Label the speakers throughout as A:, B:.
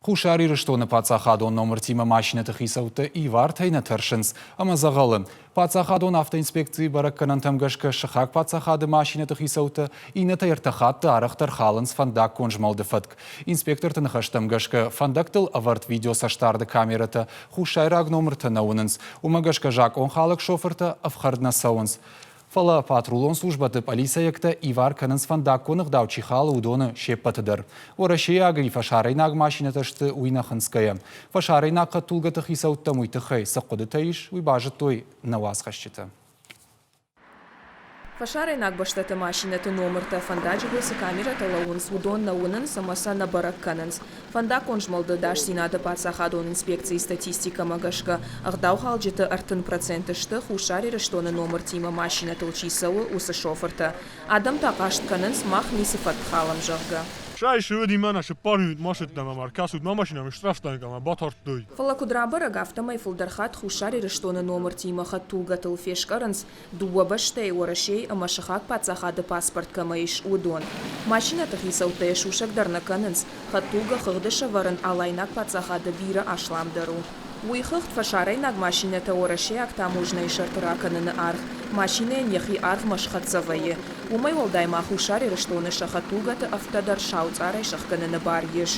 A: Хуссар Ирыстоны паддзахадон номыртимӕ машинӕты хицӕуттӕ ивартӕй нӕ тӕрсынц ӕмӕ дзӕгъӕлы. Паддзахадон автоинспекцийы бӕрӕггӕнӕнтӕм гӕсгӕ сыхаг паддзахады машинӕты хицӕуттӕ иннӕтӕй ӕртӕ хатты арӕхдӕр халынц фӕндаггон змӕлды фӕтк. Инспекторты ныхӕстӕм гӕсгӕ фӕндӕгтыл ӕвӕрд видеоцӕстдарды камерӕтӕ хуссайраг номыртӕ нӕ уынынц. Уымӕ гӕсгӕ закъонхалӕг шофыртӕ ӕфхӕрд нӕ цӕуынц. Фӕлӕ патрулон службӕты пъӕлицӕйӕгтӕ ивар кӕнынц фӕндаггон ӕгъдау чи халы, уыдоны се ппӕты дӕр. Уӕрӕсейаг ӕви фӕсарӕйнаг машинӕтӕ сты, уый нӕ хынцгӕйӕ. Фӕсарӕйнаг хӕдтулгӕты хицӕуттӕм уый тыххӕй цы хъуыдытӕ ис, уый базыдтой нӕ уацхӕсджытӕ.
B: Фӕсарӕйнаг бӕстӕты машинӕты номыртӕ фӕндаджы был цы камерӕтӕ лӕууынц, уыдон нӕ уынынц ӕмӕ сӕ нӕ бӕрӕг кӕнынц. Фӕндаггон змӕлды ӕдасдзинады паддзахадон инспекцийы статистикӕмӕ гӕсгӕ, ӕгъдаухалджыты 30% сты Хуссар Ирыстоны номыртимӕ машинӕтыл чи цӕуы, уыцы шофыртӕ. Адӕм та хъаст кӕнынц, мах ницы фӕтк халӕм, зӕгъгӕ.
C: Сӕ мӕнӕ цыппар минут ма цыдтӕн ӕмӕ ӕркӕсут мӕ машинӕмӕ штрафстоянкӕмӕ ӕмӕ батардтой.
B: Фӕлӕ куыд рабӕрӕг, афтӕмӕй фылдӕр хатт Хуссар Ирыстоны номыртимӕ хӕдтулгӕтыл фескъӕрынц, Дыууӕ бӕстӕйы Уӕрӕсейы ӕмӕ сыхаг паддзахады паспорт кӕмӕ ис, уыдон. Машинӕты хицӕуттӕ йӕ сусӕг дӕр нӕ кӕнынц, хӕдтулгӕ хыгъды сӕвӕрын алайнаг паддзахады бирӕ асламдӕр у. Уый хыгъд фӕсарӕйнаг машинӕтӕ уӕрӕсейаг таможнӕйы сӕрты ракӕныны аргъ машинӕйӕн йӕхи аргъмӕ схӕццӕ вӕййы. Уымӕй уӕлдай ма Хуссар Ирыстоны сӕ хӕдтулгӕты ӕвгтӕ дӕр сауцъарӕй сӕхгӕныны бар ис.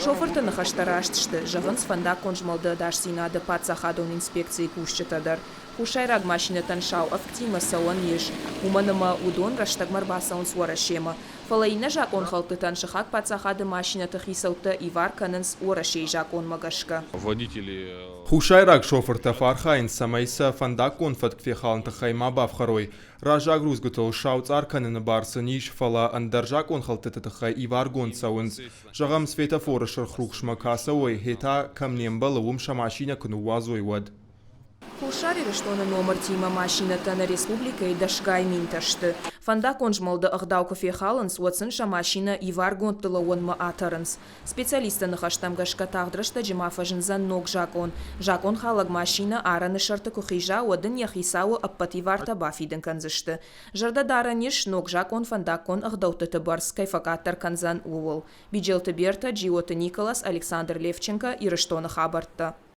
B: Шофырты ныхӕстӕ раст сты, зӕгъынц фӕндаггон змӕлды ӕдасдзинады паддзахадон инспекцийы кусджытӕ дӕр. Хуссайраг машинӕтӕн сау ӕвгтимӕ цӕуӕн ис, уымӕн ӕмӕ уыдон рӕстӕгмӕ ӕрбацӕуынц Уӕрӕсемӕ. Фӕлӕ иннӕ закъонхӕлдтытӕн сыхаг паддзахады машинӕты хицӕуттӕ ивар кӕнынц Уӕрӕсейы закъонмӕ гӕсгӕ.
D: Хуссайраг шофыртӕ фӕархайынц, цӕмӕй сӕ фӕндаггон фӕтк фехалын тыххӕй ма бафхӕрой. Раззаг рудзгуытыл сауцъар кӕныны бар сын ис, фӕлӕ ӕндӕр закъонхӕлдтыты тыххӕй иваргонд цӕуынц. Зӕгъӕм, светофоры сырх рухсмӕ куы ацӕуой, гъе та, кӕм не мбӕлы, уым сӕ машинӕ куы ныууадзой, уӕд.
B: Хуссар Ирыстоны номыртимӕ машинӕтӕ нӕ республикӕйы дӕсгай минтӕ сты. Фӕндаггон змӕлды ӕгъдау куы фехалынц, уӕд сын сӕ машинӕ иваргондты лӕууӕнмӕ атӕрынц. Специалистты ныхӕстӕм гӕсгӕ тагъд рӕстӕджы ма фӕзындзӕн ног закъон. Закъонхалӕг машинӕ арӕны сӕрты куы хиза, уӕд ын йӕ хицауы ӕппӕт ивартӕ бафидын кӕндзысты. Зӕрдӕ дарӕн ис, ног закъон фӕндаггон ӕгъдӕуттыты бӕрц кӕй фӕкъаддӕр кӕндзӕн, ууыл. Биджелты Бертӕ, Джиоты Николас, Александр Левченко, Ирыстоны хабӕрттӕ.